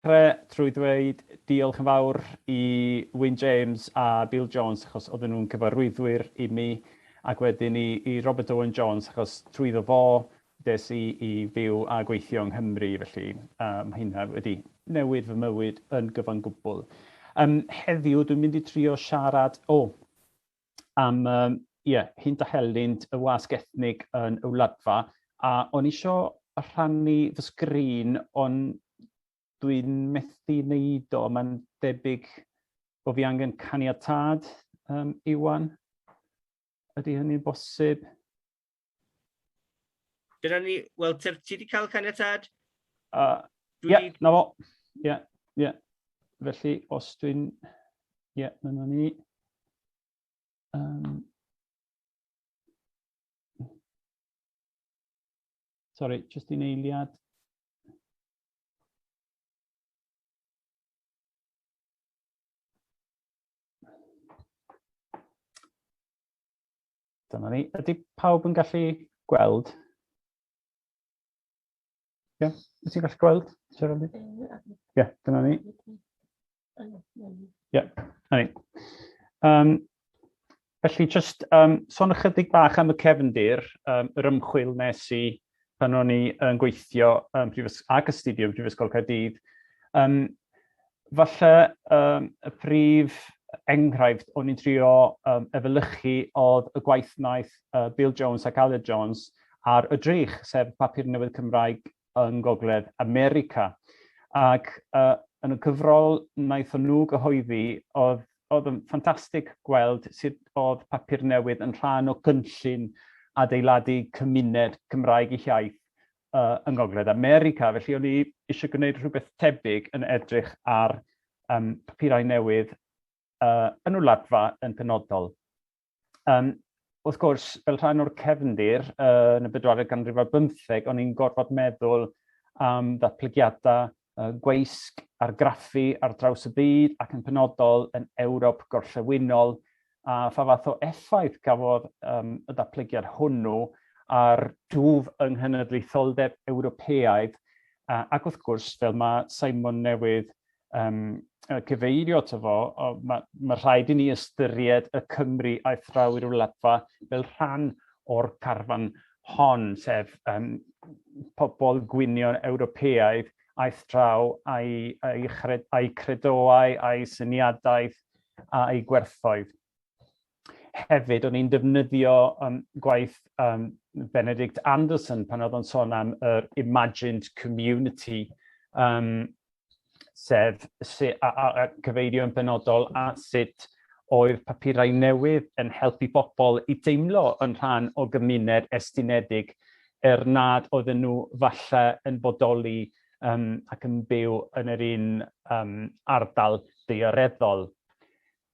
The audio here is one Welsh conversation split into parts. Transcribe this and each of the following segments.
Dechrau trwy ddweud diolch yn fawr i Wyn James a Bill Jones achos oedden nhw'n cyfarwyddwyr i mi ac wedyn i, i Robert Owen Jones achos trwyddo fo des i i fyw a gweithio yng Nghymru felly uh, mae hynna wedi newid fy mywyd yn gyfan gwbl. Um, heddiw dwi'n mynd i trio siarad o, am um, yeah, hynt a helynt y wasg ethnig yn y wladfa, a o'n i isio rhannu fy sgrin, ond dwi'n methu wneud o, mae'n debyg bod fi angen caniatâd, um, Iwan. Ydy hynny'n bosib? Dyna ni, wel, ti wedi cael caniatâd? Ie, yeah, na fo. Ie, yeah, ie. Yeah. Felly, os dwi'n... Ie, yeah, dyna ni. Um, sorry, just un eiliad. Dyna ni. Ydy pawb yn gallu gweld? Ie, yeah. wyt ti'n gallu gweld? Ie, yeah, dyna ni. Ie, yeah, dyna ni. Um, felly, just um, sôn ychydig bach am y cefndir, um, yr ymchwil nes i pan o'n i yn gweithio um, ac astudio yn Prifysgol Caerdydd. Um, Falle um, y prif enghraifft o'n i'n trio um, efelychu oedd y gwaith wnaeth uh, Bill Jones ac Aled Jones ar y Drych, sef papur newydd Cymraeg yng Ngogledd America. Ac uh, yn y cyfrol wnaethon nhw gyhoeddi, oedd, oedd yn ffantastig gweld sut oedd papur newydd yn rhan o gynllun adeiladu cymuned Cymraeg i hiaith uh, yng Ngogledd America. Felly o'n i eisiau gwneud rhywbeth tebyg yn edrych ar um, papurau newydd uh, yn Wladfa yn penodol. Um, wrth gwrs, fel rhan o'r cefndir uh, yn y bedwaredd ganrif ar bymtheg, o'n i'n gorfod meddwl am ddatblygiadau uh, gweisg argraffu ar draws y byd ac yn penodol yn Ewrop gorllewinol a pha fath o effaith gafodd um, y datblygiad hwnnw ar dwf yng nghenedlaetholdeb Ewropeaidd uh, ac wrth gwrs, fel mae Simon newydd um, cyfeirio ato fo, mae, mae rhaid i ni ystyried y Cymru aeth draw i'r wladfa fel rhan o'r carfan hon, sef um, pobl gwynion Ewropeaidd aeth draw a'i, a'i, chred, a'i credoau, a'i syniadaeth, a'i gwerthoedd. Hefyd, o'n i'n defnyddio um, gwaith um, Benedict Anderson pan oedd o'n sôn am yr imagined community, um, sef si, a, a, a cyfeirio yn benodol at sut oedd papurau newydd yn helpu bobl i deimlo yn rhan o gymuned estynedig er nad oedden nhw falle yn bodoli um, ac yn byw yn yr un um, ardal daeareddol.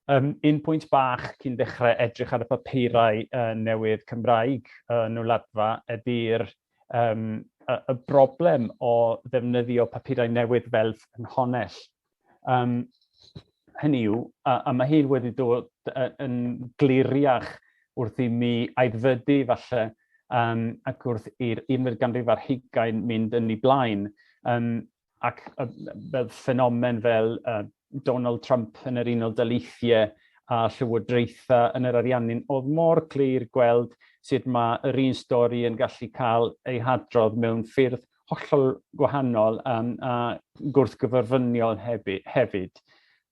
Um, un pwynt bach cyn dechrau edrych ar y papurau uh, newydd Cymraeg yn uh, Wladfa ydy'r um, y, y broblem o ddefnyddio papurau newydd fel ffynhonnell. Um, hynny yw, a, a mae hyn wedi dod yn gliriach wrth i mi aeddfedu falle um, ac wrth i'r unfed ganrif ar hugain mynd yn ei blaen, um, ac uh, fel ffenomen fel uh, Donald Trump yn yr Unol Daleithiau a llywodraethau yn yr Ariannin, oedd mor glir gweld sut mae yr un stori yn gallu cael ei hadrodd mewn ffyrdd hollol gwahanol um, a gwrthgyferfyniol hefyd.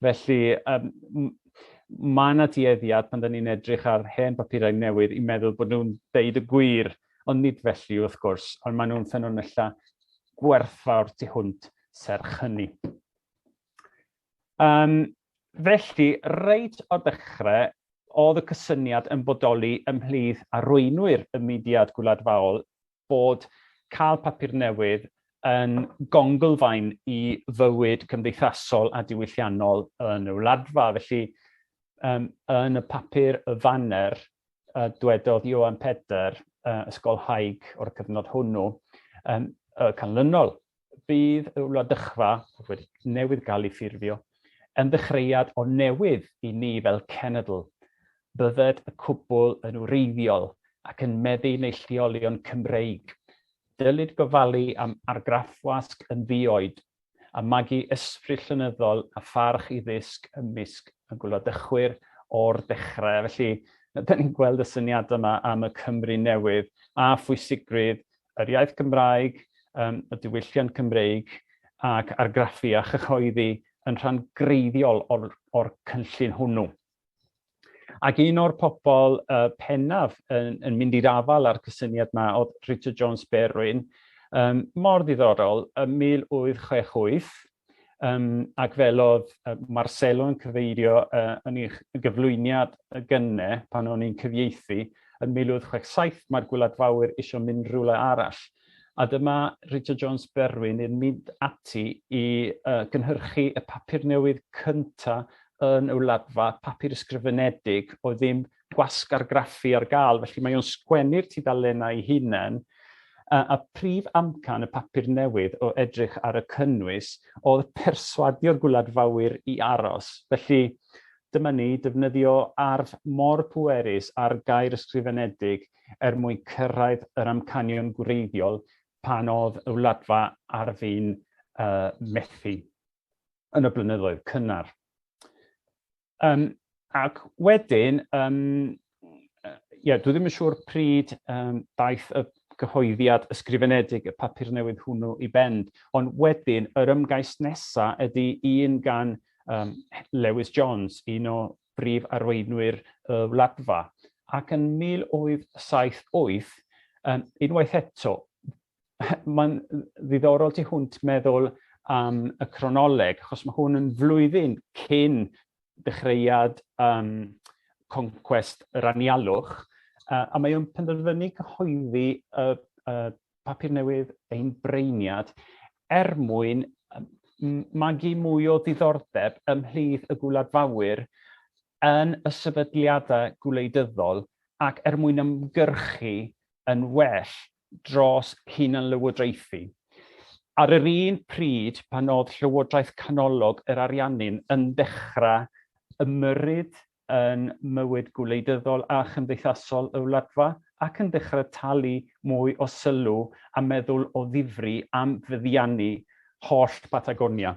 Felly, um, mae yna dueddiad pan da ni'n edrych ar hen papurau newydd i meddwl bod nhw'n deud y gwir, ond nid felly wrth gwrs, ond maen nhw'n ffynonellau gwerthfawr tu hwnt serch hynny. Um, felly, reit o'r dechrau, oedd y cysyniad yn bodoli ymhlith arweinwyr y mudiad gwladfaol bod cael papur newydd yn gonglfaen i fywyd cymdeithasol a diwylliannol yn y wladfa. Felly, um, yn y papur Y Faner, uh, dwedodd Ioan Pedr, uh, ysgolhaig o'r cyfnod hwnnw, um, y canlynol. Bydd y wladychfa, oedd wedi newydd gael ei ffurfio, yn ddechreuad o newydd i ni fel cenedl. Bydded y cwbl yn wreiddiol ac yn meddu neilltuolion Cymreig. Dylid gofalu am argraffwasg yn ddi-oed. a magu ysbryd llenyddol a pharch i ddysg ymysg y gwladychwyr o'r dechrau. Felly, da ni'n gweld y syniad yma am y Cymru newydd a phwysigrwydd yr iaith Gymraeg, y diwylliant Cymreig ac argraffu a chyhoeddi yn rhan greiddiol o'r, or cynllun hwnnw. Ac un o'r pobl pennaf yn, yn mynd i'r afael â'r cysyniad yma oedd Richard Jones Berwyn, mor ddiddorol, ym 1868, ac fel oedd Marcelo yn cyfeirio yn ei gyflwyniad gynne pan o'n i'n cyfieithu, yn 1867 mae'r gwladfawyr eisiau mynd rhywle arall. A dyma Richard Jones Berwyn yn mynd ati i gynhyrchu y papur newydd cyntaf yn y wladfa, papur ysgrifenedig, oedd ddim gwasg argraffu ar gael, felly mae o'n sgwennu'r tudalennau ei hunain, a, a prif amcan y papur newydd o edrych ar y cynnwys oedd perswadio'r gwladfawyr i aros. Felly, dyma ni, defnyddio arf mor pwerus ar gair ysgrifenedig er mwyn cyrraedd yr amcanion gwreiddiol pan oedd y wladfa ar fin methu yn y blynyddoedd cynnar. Ac wedyn, yeah, dwi ddim yn siŵr pryd daeth y cyhoeddiad ysgrifenedig y papur newydd hwnnw i ben, ond wedyn yr ymgais nesaf ydy un gan Lewis Jones, un o brif arweinwyr y wladfa, ac yn 1878, unwaith eto, mae'n ddiddorol tu hwnt meddwl am y cronoleg, achos mae hwn yn flwyddyn cyn dechreuad concwest yr anialwch, a mae o'n penderfynu cyhoeddi y, y papur newydd Ein Breiniad er mwyn magu mwy o ddiddordeb ymhlith y gwladfawyr yn y sefydliadau gwleidyddol ac er mwyn ymgyrchu yn well dros hunanlywodraethu. Ar yr un pryd pan oedd Llywodraeth Canolog yr Ariannin yn dechrau ymyrryd yn mywyd gwleidyddol a chymdeithasol y wladfa ac yn dechrau talu mwy o sylw a meddwl o ddifri am feddiannu holl Batagonia.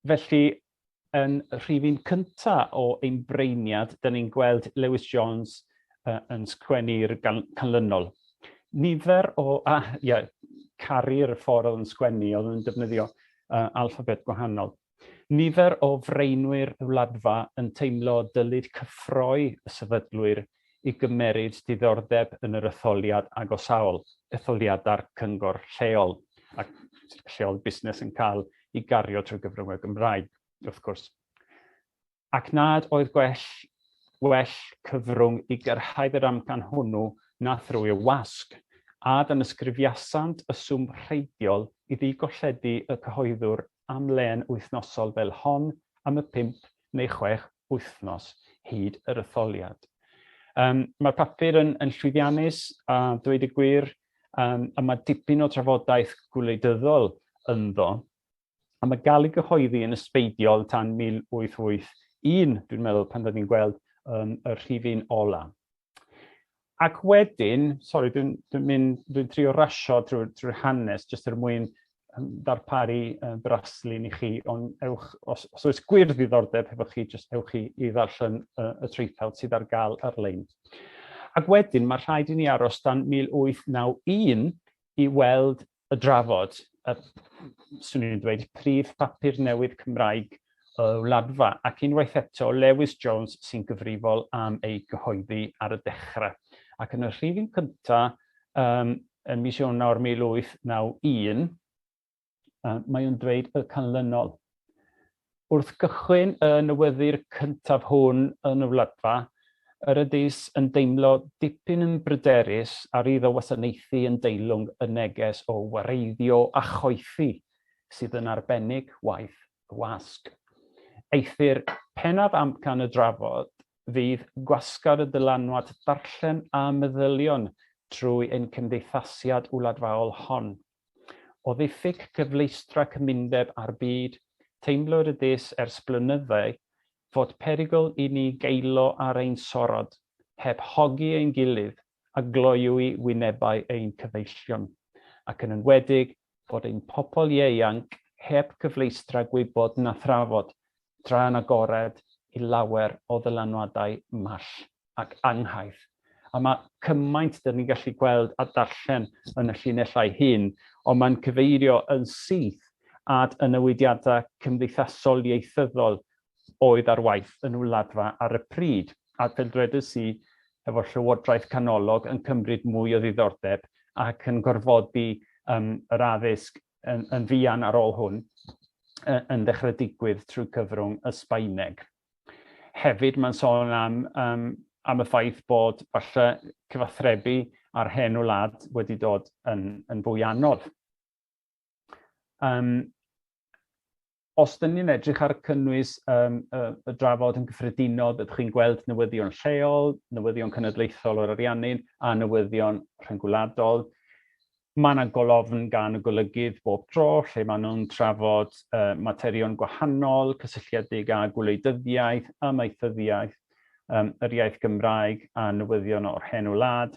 Felly, yn rhifyn cyntaf o ein breiniad, dyn ni'n gweld Lewis Jones yn sgwennu'r canlynol. Nifer o... Ah, ie, yeah, caru'r ffordd oedd yn sgwennu, oedd yn defnyddio alffabet gwahanol. Nifer o freinwyr y wladfa yn teimlo dylid cyffroi y sefydlwyr i gymeryd diddordeb yn yr etholiad agosaol, etholiadau'r cyngor lleol, ac lle oedd busnes yn cael i gario trwy gyfrwng y Gymraeg, wrth gwrs. Ac nad oedd gwell, well cyfrwng i gyrhaedd yr amcan hwnnw na thrwy y wasg, a danysgrifiasant y swm rheidiol iddi golledu y cyhoeddwr am lên wythnosol fel hon am y pump neu chwech wythnos hyd yr etholiad. Mae'r papur yn, yn llwyddiannus, a dweud y gwir, a mae dipyn o trafodaeth gwleidyddol ynddo, a mae gael ei gyhoeddi yn ysbeidiol tan 1881, dwi'n meddwl, pan dyn ni'n gweld y rhifyn ola. Ac wedyn, sori, dwi'n dwi mynd, dwi'n trio rasio trwy'r trwy hanes, jyst er mwyn ddarparu braslun i chi, ond ewch, os, os oes gwir ddiddordeb hefo chi, jyst ewch i, i ddarllen y traethawd sydd ar gael ar-lein. Ac wedyn, mae rhaid i ni aros dan 1891 i weld y drafod, y, swn i'n dweud, prif papur newydd Cymraeg y Wladfa, ac unwaith eto Lewis Jones sy'n gyfrifol am ei gyhoeddi ar y dechrau. Ac yn y rhifyn cyntaf, ym mis Ionawr 1891, mae o'n dweud y canlynol. Wrth gychwyn y newyddir cyntaf hwn yn y Wladfa, yr ydys yn deimlo dipyn yn bryderus ar iddo wasanaethu yn deilwng y neges o wareiddio a choethi sydd yn arbennig waith y wasg. Eithr pennaf amcan y drafod fydd gwasgar y dylanwad darllen a meddylion trwy ein cymdeithasiad wladfaol hon. O ddiffyg cyfleustra cymundeb â'r byd, teimlwyd y dys ers blynyddau fod perygl i ni geilo ar ein sorod, heb hogi ein gilydd a gloywi wynebau ein cyfeillion, ac yn enwedig fod ein pobl ieuanc heb gyfleustra gwybod na thrafod, tra'n agored i lawer o ddylanwadau mall ac anghaeth. A mae cymaint dyn ni'n gallu gweld a darllen yn y llinellau hyn, ond mae'n cyfeirio yn syth at y newidiadau cymdeithasol ieithyddol oedd ar waith yn Wladfa ar y pryd. A fel dwedais i, efo'r Llywodraeth canolog yn cymryd mwy o ddiddordeb ac yn gorfodi yr addysg yn fuan ar ôl hwn yn dechrau digwydd trwy cyfrwng y Sbaeneg. Hefyd mae'n sôn am y ffaith bod falle cyfathrebu ar hen wlad wedi dod yn fwy anodd. Os dyn ni'n edrych ar cynnwys y drafod yn gyffredinol, byddwch chi'n gweld newyddion lleol, newyddion cenedlaethol o'r Ariannin a newyddion rhyngwladol. Mae yna golofn gan y golygydd bob tro, lle maen nhw'n trafod materion gwahanol, cysylltiedig â gwleidyddiaeth, amaethyddiaeth, yr iaith Gymraeg a newyddion o'r hen wlad.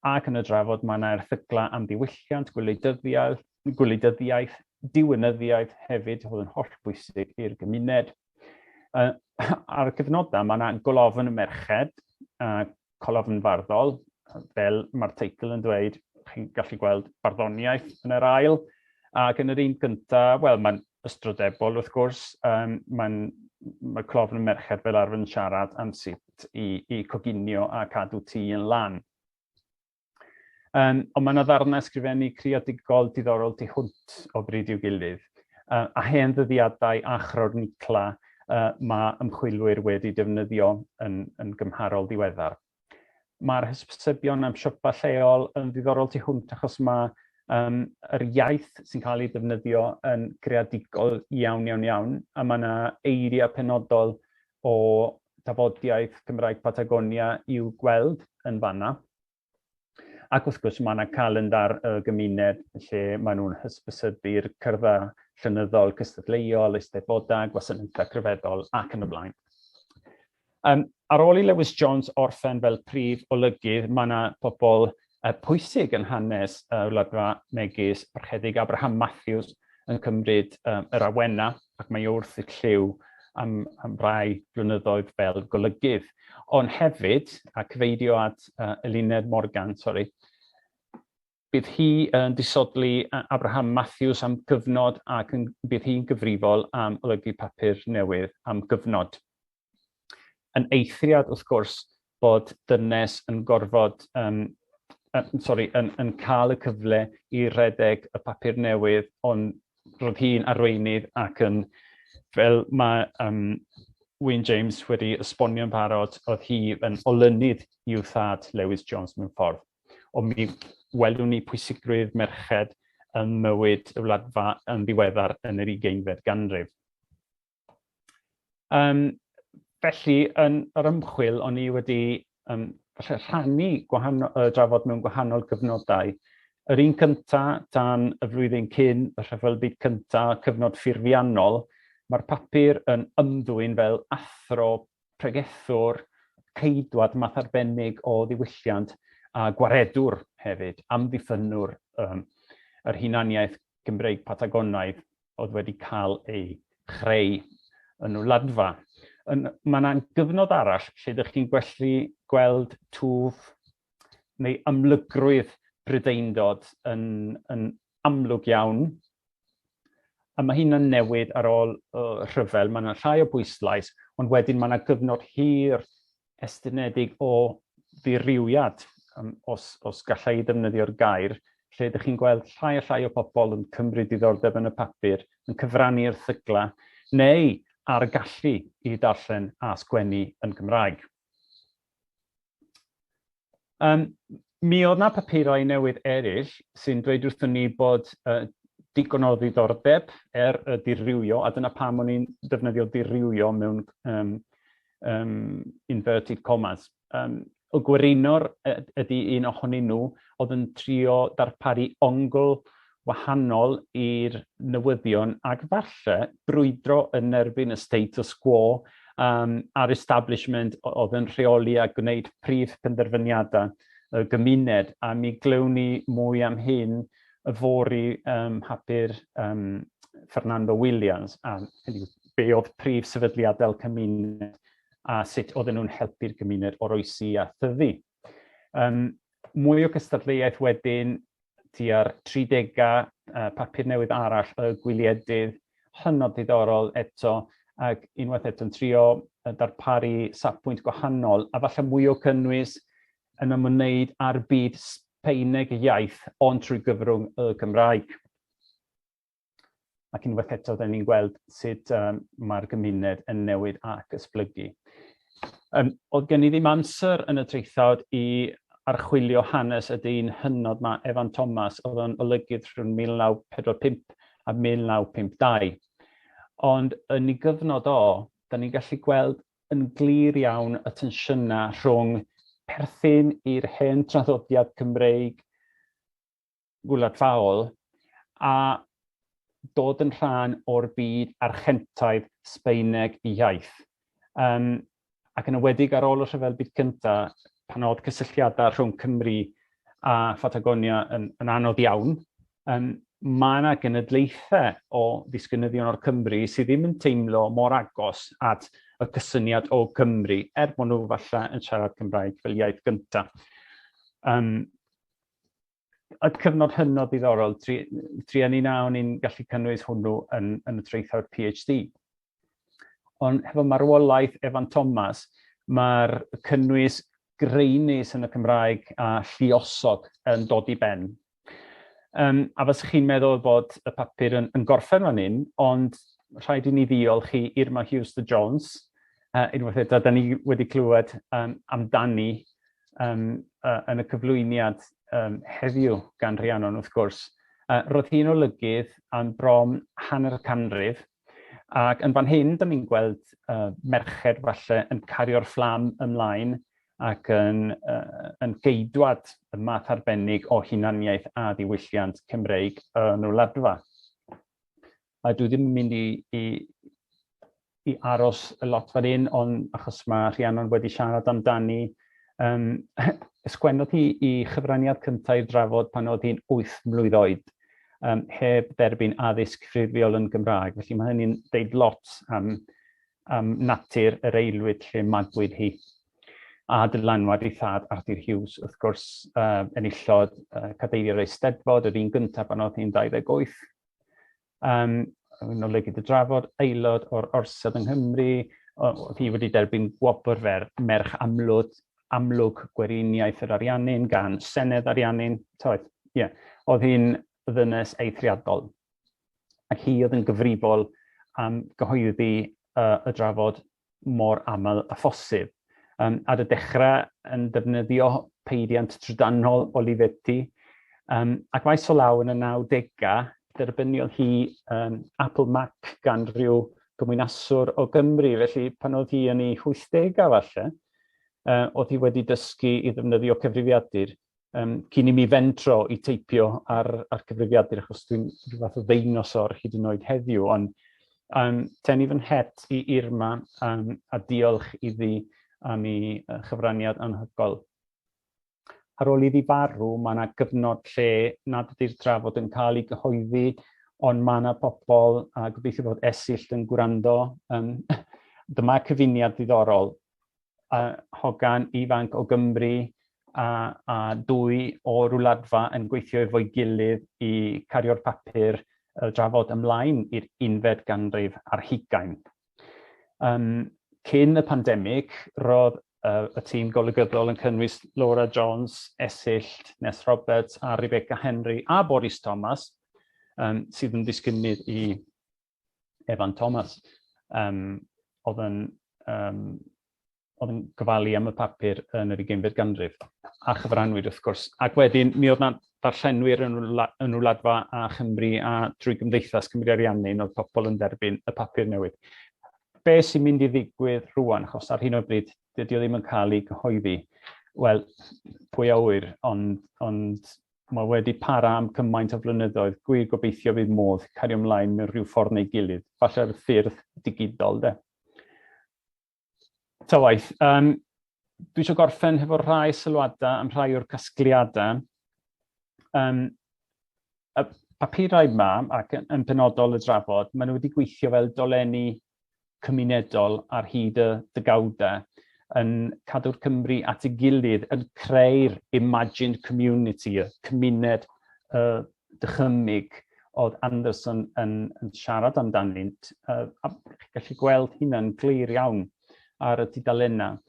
Ac yn y drafod mae yna erthyglau am ddiwylliant, gwleidyddiaeth, diwinyddiaeth hefyd, oedd yn hollbwysig i'r gymuned. Ar y cyfnodau mae yna golofn y merched, colofn farddol, fel mae'r teitl yn dweud, chi'n gallu gweld barddoniaeth yn yr ail, ac yn yr un gyntaf, wel, mae'n ystrydebol wrth gwrs, mae colofn y merched fel arfer yn siarad am sut i coginio a cadw tŷ yn lan. Ond mae yna ddarnau ysgrifennu creadigol diddorol tu hwnt o bryd i'w gilydd, a hen ddyddiadau a chronicla mae ymchwilwyr wedi defnyddio yn gymharol ddiweddar. Mae'r hysbysebion am siopa lleol yn ddiddorol tu hwnt achos mae yr iaith sy'n cael ei defnyddio yn greadigol iawn, iawn, iawn, a mae yna eiriau penodol o dafodiaeth Cymraeg Patagonia i'w gweld yn fanna. Ac wrth gwrs mae yna calendar y gymuned lle maen nhw'n hysbysebu'r cyrddau llenyddol cystadleuol, eisteddfodau, gwasanaethau crefyddol ac yn y blaen. Ar ôl i Lewis Jones orffen fel prif olygydd, mae yna pobl pwysig yn hanes y Wladfa megis Parchedig Abraham Matthews yn cymryd yr awenau, ac mae wrth y llyw am rai blynyddoedd fel golygydd. Ond hefyd, a cyfeirio at Eluned Morgan, sori, bydd hi yn disodli Abraham Matthews am gyfnod ac bydd hi'n gyfrifol am olygu papur newydd am gyfnod. Yn eithriad, wrth gwrs, bod dynes yn gorfod, sorry, yn cael y cyfle i redeg y papur newydd, ond roedd hi'n arweinydd ac yn, fel mae Wyn James wedi esbonio'n barod, oedd hi yn olynydd i'w thad Lewis Jones mewn ffordd. Ond mi welwn ni pwysigrwydd merched ym mywyd y Wladfa yn ddiweddar yn yr 20fed ganrif. Felly, yn yr ymchwil, o'n i wedi falle rhannu drafod mewn gwahanol gyfnodau. Yr un cynta dan y flwyddyn cyn y Rhyfel Byd Cynta, cyfnod ffurfiannol, mae'r papur yn ymddwyn fel athro, pregethwr, ceidwad math arbennig o ddiwylliant a gwaredwr hefyd, amddiffynnwr yr hunaniaeth Gymreig Patagonaidd oedd wedi cael ei chreu yn Wladfa. Mae yna gyfnod arall lle ydych chi'n gallu gweld twf neu amlygrwydd Brydeindod yn amlwg iawn. A mae hynna'n newid ar ôl y rhyfel. Mae yna llai o bwyslais, ond wedyn mae yna gyfnod hir estynedig o ddirywiad, os gallai i ddefnyddio'r gair, lle ydych chi'n gweld llai a llai o bobl yn cymryd diddordeb yn y papur, yn cyfrannu erthyglau, neu ar y gallu i darllen a sgwennu yn Gymraeg. Mi oedd na papurau newydd eraill sy'n dweud wrthon ni bod digon o ddiddordeb er y dirywio, a dyna pam o'n i'n defnyddio dirywio mewn inverted commas. Y Gwerinor ydy un ohonyn nhw oedd yn trio darparu ongl wahanol i'r newyddion ac falle brwydro yn erbyn y status quo a'r establishment oedd yn rheoli a gwneud prif penderfyniadau y gymuned. A mi glywn ni mwy am hyn Yfory papur Fernando Williams, a hynny yw, be oedd prif sefydliadau'r cymuned a sut oedden nhw'n helpu'r gymuned oroesi a thyfu. Mwy o gystadleuaeth wedyn tua'r 30au, papur newydd arall, Y Gwyliedydd, hynod ddiddorol eto, ac unwaith eto'n trio darparu safbwynt gwahanol, a falle mwy o cynnwys yn ymwneud â'r byd Sbaeneg y iaith, ond trwy gyfrwng y Gymraeg. Ac unwaith eto, da ni'n gweld sut mae'r gymuned yn newid ac esblygu. Oedd gen i ddim amser yn y traethawd i archwilio hanes y dyn hynod ma Evan Thomas, oedd o'n olygydd rhwng 1945 a 1952. Ond yn ei gyfnod o, da ni'n gallu gweld yn glir iawn y tensiynau rhwng perthyn i'r hen traddodiad Cymreig gwladfaol a dod yn rhan o'r byd Archentaidd Sbaeneg iaith. Ac yn enwedig ar ôl y Rhyfel Byd Cyntaf, pan oedd cysylltiadau rhwng Cymru a Phatagonia yn anodd iawn, mae yna genedlaethau o ddisgynyddion o'r Cymry sydd ddim yn teimlo mor agos at y cysyniad o Gymru, er bod nhw falle yn siarad Cymraeg fel iaith gyntaf. Y cyfnod hynod ddiddorol, druan i na o'n i'n gallu cynnwys hwnnw yn y traethawd PhD. Ond hefo marwolaeth Evan Thomas, mae'r cynnwys graenus yn y Cymraeg a lluosog yn dod i ben. A fysech chi'n meddwl bod y papur yn gorffen fan hyn, ond rhaid i ni ddiolch i Irma Hughes de Jones, unwaith eto, da ni wedi clywed amdani yn y cyflwyniad heddiw gan Rhiannon, wrth gwrs. Roedd hi'n olygydd am bron hanner canrif, ac yn fan hyn, da ni'n gweld merched falle yn cario'r fflam ymlaen ac yn geidwad y math arbennig o hunaniaeth a diwylliant Cymreig yn y Wladfa. A dwi ddim yn mynd i aros y lot fan hyn, ond achos mae Rhiannon wedi siarad amdani, ysgwennodd hi i chyfraniad cyntaf i'r drafod pan oedd hi'n 8 mlwydd oed, heb dderbyn addysg ffurfiol yn Gymraeg. Felly mae hynny'n deud lot am natur yr aelwyd lle magwyd hi. A dylanwad ei thad Arthur Hughes, wrth gwrs, enillodd cadeirio'r Eisteddfod, yr un gyntaf pan oedd hi'n 28. Yn olygu dy drafod, aelod o'r Orsedd yng Nghymru, oedd hi wedi derbyn gwobr fer merch amlwg Gweriniaeth yr Ariannin gan Senedd Ariannin. Toedd, ie, yeah. Oedd hi'n ddynes eithriadol. Ac hi oedd yn gyfrifol am gyhoeddi y drafod mor aml â phosib. Ar y dechrau yn defnyddio peiriant trydanol Olivetti, ac maes o law yn y 90au, derbyniodd hi Apple Mac gan rhyw gymwynaswr o Gymru, felly pan oedd hi yn ei 80au falle, oedd hi wedi dysgu i ddefnyddio cyfrifiadur cyn i mi fentro i teipio ar cyfrifiadur, achos dwi'n rhyw fath o ddeinosor hyd yn oed heddiw, ond tynnu fy nhet i Irma a diolch iddi am ei chyfraniad anhygoel. Ar ôl iddi farw, mae yna gyfnod lle nad ydy'r drafod yn cael ei gyhoeddi, ond mae yna pobl, a gobeithio bod Esyllt yn gwrando, dyma cyfuniad ddiddorol. Hogan ifanc o Gymru a dwy o'r Wladfa yn gweithio efo'i gilydd i cario'r papur drafod ymlaen i'r unfed ganrif ar hugain. Cyn y pandemig, roedd y tîm golygyddol yn cynnwys Laura Jones, Esyllt, Ness Roberts a Rebecca Henry a Boris Thomas, sydd yn ddisgynnydd i Evan Thomas, oedd yn gofalu am y papur yn yr ugeinfed ganrif, a chyfranwyr wrth gwrs. Ac wedyn, mi oedd 'na ddarllenwyr yn Wladfa a Chymru a drwy Gymdeithas Cymru Ariannin oedd pobl yn derbyn y papur newydd. Be sy'n mynd i ddigwydd rwan, achos ar hyn o bryd dydy o ddim yn cael ei gyhoeddi? Wel, pwy a ŵyr, ond mae wedi para am cymaint o flynyddoedd, gwir gobeithio fydd modd cario ymlaen mewn rhyw ffordd neu gilydd, falle ar y ffyrdd digidol, de. Ta waeth, dwi eisiau gorffen hefo rhai sylwadau am rhai o'r casgliadau. Y papurau yma, ac yn penodol y drafod, maen nhw wedi gweithio fel dolenni cymunedol ar hyd y degawdau, yn cadw'r Cymry at ei gilydd, yn creu'r imagined community, y cymuned y dychymyg oedd Anderson yn siarad amdanynt, a chi'n gallu gweld hynna'n glir iawn ar y tudalennau.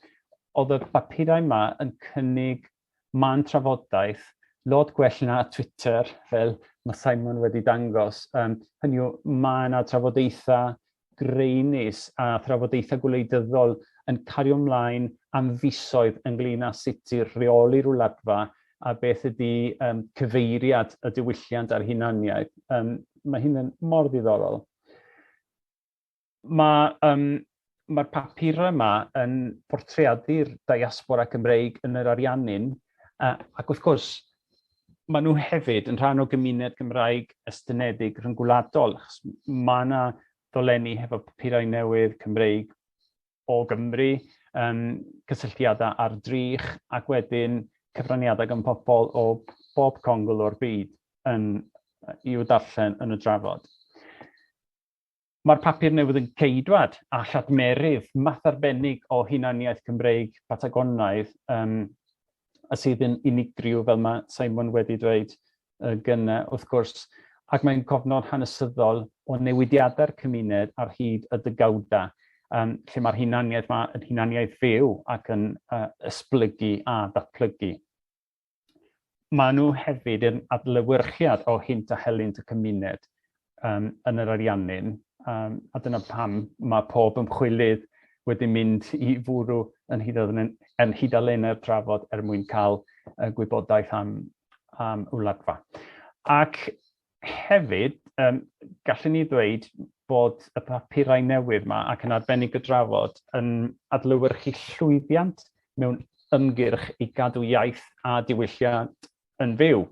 Oedd y papurau yma yn cynnig man trafodaeth lot gwell na Twitter, fel mae Simon wedi dangos. Hynny yw, mae yna trafodaethau graenus a thrafodaethau gwleidyddol yn cario ymlaen am fisoedd ynglyn â sut i reoli'r wladfa a beth ydy cyfeiriad y diwylliant a'r hunaniaeth. Mae hyn yn mor ddiddorol. Mae'r mae papurau yma yn portreadu'r diaspora Cymreig yn yr Ariannin, ac wrth gwrs, maen nhw hefyd yn rhan o gymuned Gymraeg estynedig rhyngwladol, achos mae yna ddolenni hefo papurau newydd Cymreig o Gymru, cysylltiadau ar drych, ac wedyn cyfraniadau gan pobl o bob congl o'r byd yn, i'w darllen yn y drafod. Mae'r papur newydd yn ceidwad a lladmerydd math arbennig o hunaniaeth Cymreig Patagonaidd, a sydd yn unigryw, fel mae Simon wedi dweud gynne, wrth gwrs, ac mae'n cofnod hanesyddol o newidiadau'r cymuned ar hyd y degawdau, lle mae'r hunaniaeth yma yn hunaniaeth fyw ac yn esblygu a datblygu. Maen nhw hefyd yn adlewyrchiad o hynt a helynt y cymuned yn yr Ariannin, a dyna pam mae pob ymchwilydd wedi mynd i fwrw yn yn hydalennau'r drafod er mwyn cael gwybodaeth am wladfa. Ac hefyd, gallwn ni ddweud bod y papurau newydd yma, ac yn arbennig y drafod, yn adlewyrchu llwyddiant mewn ymgyrch i gadw iaith a diwylliant yn fyw.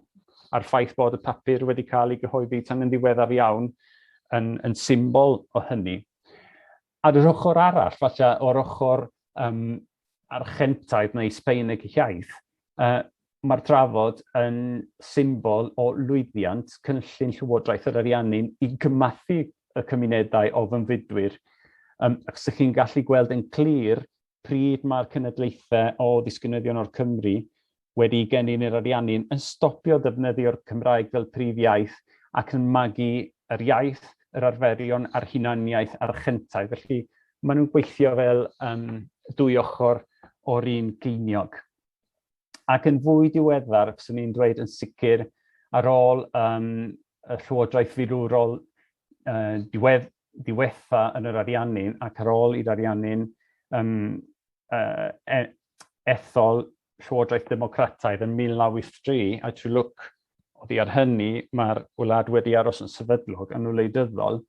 A'r ffaith bod y papur wedi cael ei gyhoeddi tan yn ddiweddar iawn yn symbol o hynny. Ar yr ochr arall, falle o'r ochr Archentaidd neu Sbaeneg iaith, mae'r drafod yn symbol o lwyddiant cynllun Llywodraeth yr Ariannin i gymathu y cymunedau o fewnfudwyr. Achos ydych chi'n gallu gweld yn clir pryd mae'r cenedlaethau o ddisgynyddion o'r Cymry wedi geni yn yr Ariannin yn stopio defnyddio'r Cymraeg fel prif iaith ac yn magu yr iaith, yr arferion a'r hunaniaeth Archentaidd. Felly maen nhw'n gweithio fel dwy ochr o'r un geiniog. Ac yn fwy diweddar, fyswn i'n dweud yn sicr, ar ôl y llywodraeth filwrol diwetha yn yr Ariannin, ac ar ôl i'r Ariannin ethol llywodraeth democrataidd yn 1983, a trwy lwc oddi ar hynny, mae'r wlad wedi aros yn sefydlog yn wleidyddol.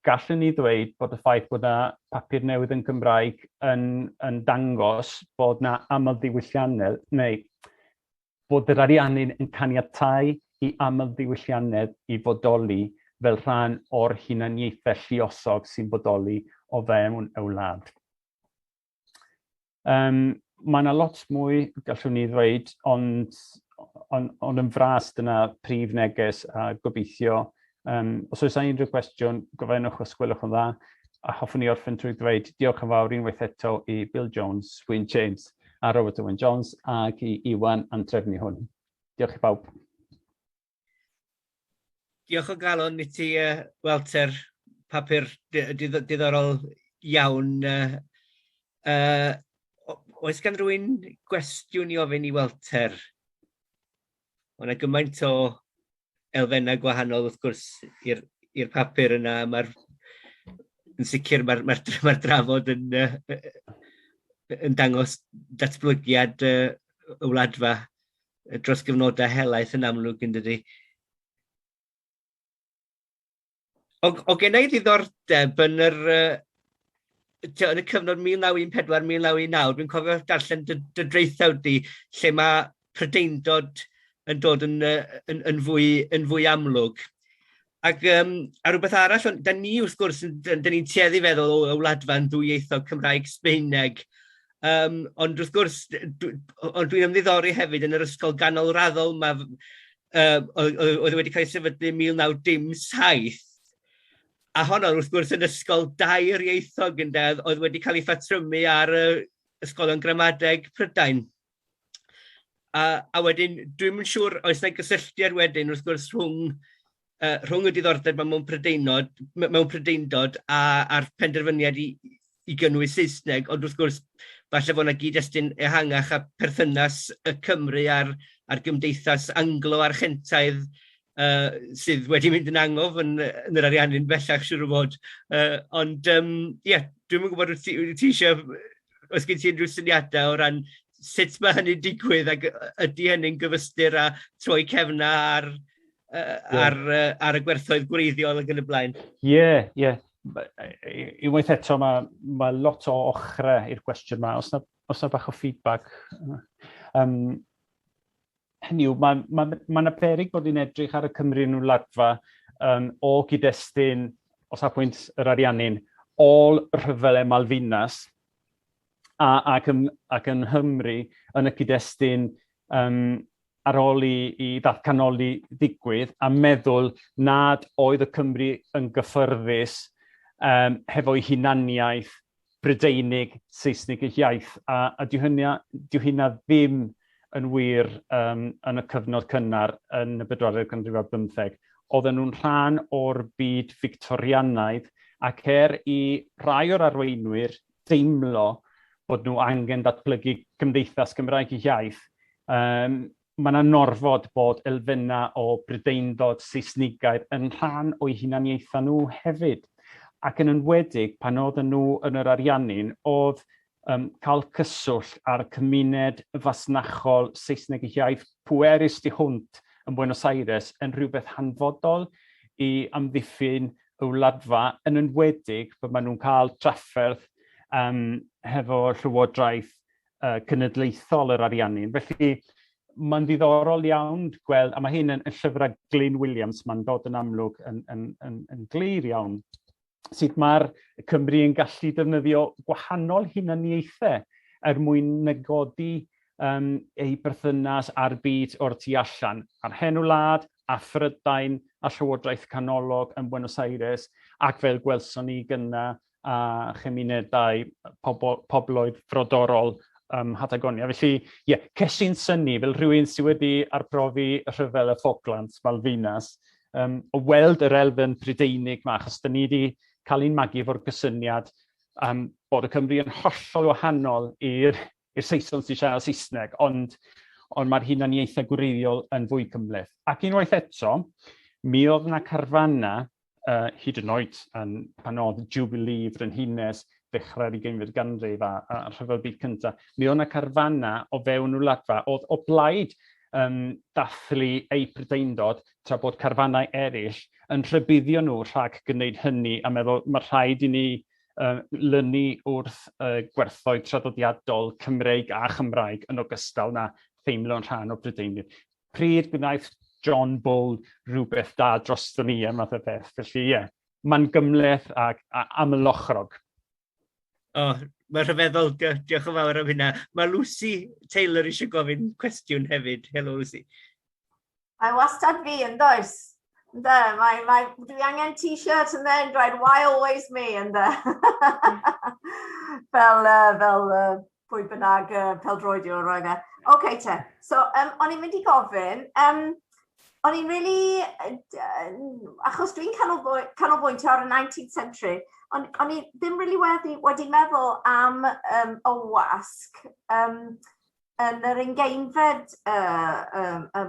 Gallwn ni ddweud bod y ffaith bod yna papur newydd yn Gymraeg yn dangos bod yna amlddiwylliannedd, neu bod yr Ariannin yn caniatáu i amlddiwylliannedd i fodoli fel rhan o'r hunaniaethau lluosog sy'n bodoli o fewn y wlad. Mae yna lot mwy, gallwn ni ddweud, ond yn fras dyna prif neges a gobeithio. Os oes unrhyw gwestiwn, gofynnwch os gwelwch yn dda, a hoffwn i orffen trwy ddweud diolch yn fawr unwaith eto i Bill Jones, Wyn James a Robert Owen Jones ac i Iwan am trefnu hwn. Diolch i bawb. Diolch o galon i ti, Walter, papur diddorol iawn. Oes gan rhywun gwestiwn i ofyn i Walter? Mae yna gymaint o elfennau gwahanol wrth gwrs i'r papur yna. Mae'r, yn sicr mae'r drafod yn dangos datblygiad y wladfa dros gyfnodau helaeth yn amlwg, yn dydi? O gen i ddiddordeb yn yr yn y cyfnod 1914-1919, dwi'n cofio darllen dy draethawd di, lle mae Prydeindod yn dod yn fwy amlwg. Ac a rhywbeth arall, ond da ni wrth gwrs, da ni'n tueddu feddwl o y wladfa'n ddwyieithog Cymraeg Sbaeneg, ond wrth gwrs, ond dwi'n ymddiddori hefyd yn yr ysgol ganolraddol yma. Oedd wedi cael ei sefydlu 1907, a honno wrth gwrs yn ysgol dair ieithog ynde, oedd wedi cael ei phatrymu ar y ysgolion gramadeg Prydain. A wedyn, dwi'm yn siŵr oes 'na gysylltiad wedyn wrth gwrs rhwng y diddordeb mewn Prydeindod a'r penderfyniad i gynnwys Saesneg, ond wrth gwrs, falle fod yna gyd-destun ehangach a perthynas y Cymru a'r gymdeithas Anglo-Archentaidd sydd wedi mynd yn angof yn yr Ariannin bellach, siŵr o fod. Ond, ie, yeah, dwi'm yn gwybod wyt ti eisiau, os gen ti unrhyw syniadau o ran sut mae hynny'n digwydd ac ydy hynny'n gyfystyr a troi cefna ar y gwerthoedd gwreiddiol ac yn y blaen? Ie. Unwaith eto, mae lot o ochrau i'r cwestiwn yma. Os na bach o feedback. Hynny yw, mae 'na beryg bod ni'n edrych ar y Cymru yn Wladfa o gyd-destun, o safbwynt yr Ariannin, ôl rhyfel Malvinas, ac yn Nghymru yn y cyd-destun ar ôl i ddatganoli ddigwydd a meddwl nad oedd y Cymru yn gyffyrddus hefo'i hunaniaeth Brydeinig, Saesnig ei iaith. A dyw hynna ddim yn wir yn y cyfnod cynnar yn y bedwaredd ganrif ar bymtheg. Oedden nhw'n rhan o'r byd Victorianaidd ac er i rai o'r arweinwyr deimlo bod nhw angen datblygu cymdeithas Gymraeg ei iaith, mae yna anorfod bod elfennau o Brydeindod Saesnigaidd yn rhan o'i hunaniaethau nhw hefyd. Ac yn enwedig pan oedden nhw yn yr Ariannin, oedd cael cyswllt ar cymuned fasnachol Saesneg ei iaith pwerus tu hwnt yn Buenos Aires yn rhywbeth hanfodol i amddiffyn y wladfa, yn enwedig bod maen nhw'n cael trafferth hefo llywodraeth cenedlaethol yr Ariannin. Felly, mae'n ddiddorol iawn gweld, a mae hyn yn llyfrau Glyn Williams, mae'n dod yn amlwg yn glir iawn, sut mae'r Cymru yn gallu defnyddio gwahanol hunaniaethau er mwyn negodi eu berthynas â'r byd o'r tu allan, a'r hen wlad, a Phrydain, a Llywodraeth Canolog yn Buenos Aires, ac fel gwelson ni gynna a chymunedau pobloedd frodorol Patagonia. Felly, ie, yeah, ces i'n synnu fel rhywun sydd wedi arbrofi rhyfel y Falklands, Malvinas, o weld yr elfen Prydeinig yma, achos dyn ni wedi cael ein magu efo'r gysyniad bod y Cymru yn hollol wahanol i'r Saeson sy'n siarad Saesneg, ond mae'r hunaniaethau gwreiddiol yn fwy cymhleth. Ac unwaith eto, mi oedd yna carfanna hyd yn oed yn, pan oedd Jubilee Frenhines ddechrau'r 20fed ganrif a rhyfel byd cyntaf, mi oedd yna carfanna o fewn y wladfa oedd o blaid dathlu eu Prydeindod, tra bod carfannau eraill yn rhybuddio nhw rhag gwneud hynny a meddwl mae rhaid i ni lynu wrth gwerthoedd traddodiadol Cymreig a Chymraeg yn ogystal na theimlo'n rhan o Brydeinig. Pryd gwnaeth John Bull rhywbeth da drosto ni am fath o beth? Felly ie, yeah, mae'n gymhleth ac amlochrog. O, oh, mae'n rhyfeddol, diolch yn fawr am hynna. Mae Lucy Taylor eisiau gofyn cwestiwn hefyd. Helo, Lucy. Mae wastad fi yn does? Ynde, dwi angen t-shirt and then dweud, "Why always me?" Ynde? Fel pwy bynnag peldroediwr roedd e. OK te, so o'n i'n mynd i gofyn, o'n i'n really, achos dwi'n canolbwyntio ar y 19th century, ond o'n i ddim really wedi meddwl am y wasg yn yr ugeinfed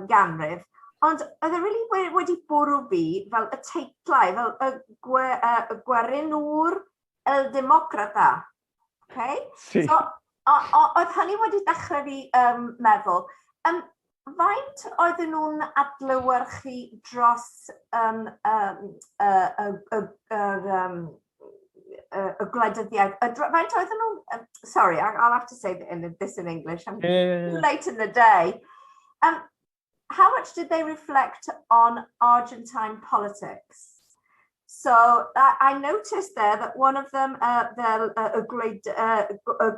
ganrif, ond oedd e really wedi bwrw fi fel y teitlau, fel y Gwerinwr, El Demócrata. Okay? Sí. So, oedd hynny wedi dechrau fi meddwl. Faint oedden nhw'n adlewyrchu dros y gwleidyddiaeth? Faint oedden nhw'n... Sorry, I'll have to say this in English. I'm late in the day. How much did they reflect on Argentine politics? So I noticed there that one of them, the y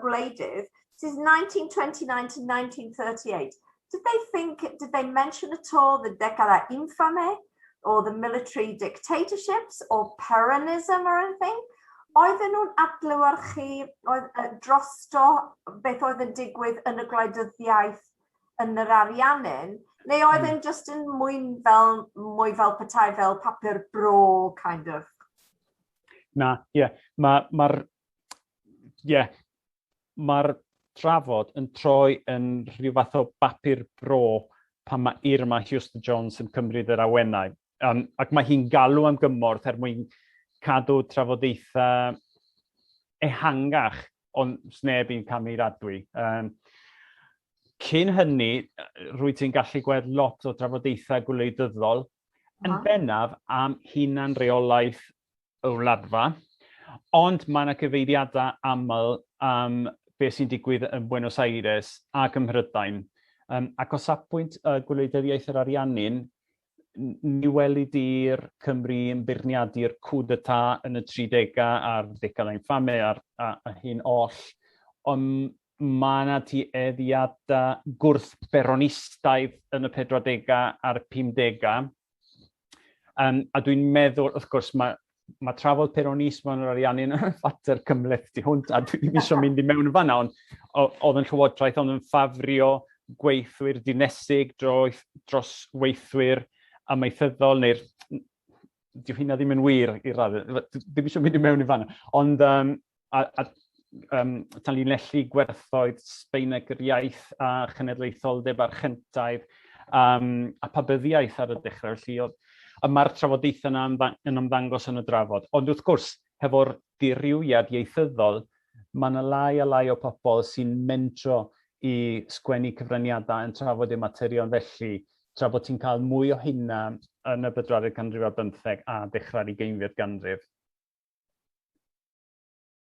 Gwleidydd, this is 1929 to 1938. Did they think, did they mention at all the década infame or the military dictatorships or Peronism or anything? Oedden nhw'n adlewyrchu oedd, drosto beth oedd yn digwydd yn y gwleidyddiaeth yn yr Ariannin, neu oedd e'n just yn mwy fel petai fel papur bro, kind of? Na, ie. Yeah. Mae'r ma yeah, mae'r drafod yn troi yn rhyw fath o bapur bro pan mae Irma Houston Jones yn cymryd yr awenau. Ac mae hi'n galw am gymorth er mwyn cadw trafodaethau ehangach, ond sneb i'n camu adwy. Cyn hynny, rwy ti'n gallu gweld lot o drafodaethau gwleidyddol, yn bennaf am hunan reolaeth y wladfa, ond mae yna gyfeiriadau aml am beth sy'n digwydd yn Buenos Aires ac ym Mhrydain. Ac o safbwynt gwleidyddiaeth yr Ariannin, ni welid i'r Cymru yn beirniadu'r coup d'etat yn y 30au a'r ddecadau infame a'r, a hyn oll, ond mae yna tueddiadau gwrth-beronistaidd yn y 40au a'r 50au. A dwi'n meddwl, wrth gwrs, mae trafod peronismo yn yr Ariannin yn fater cymhleth tu hwnt, a dwi ddim eisiau mynd i mewn yn fanna, ond oedd yn llywodraeth ond yn ffafrio gweithwyr dinesig dros weithwyr amaethyddol, neu'r dyw hynna ddim yn wir i raddau, ddim eisiau mynd i mewn i fanna, ond a tanlinellu gwerthoedd Sbeineg yr iaith a chenedlaetholdeb Archentaidd a pabyddiaeth ar y dechrau. Felly, oedd, a mae'r trafodaethau yna yn ymddangos yn y drafod. Ond wrth gwrs, hefo'r dirywiad ieithyddol, mae yna lai a lai o pobl sy'n mentro i sgwennu cyfraniadau yn trafod y materion felly, tra bod ti'n cael mwy o hynna yn y bedwaredd ganrif ar bymtheg a dechrau'r ugeinfed ganrif.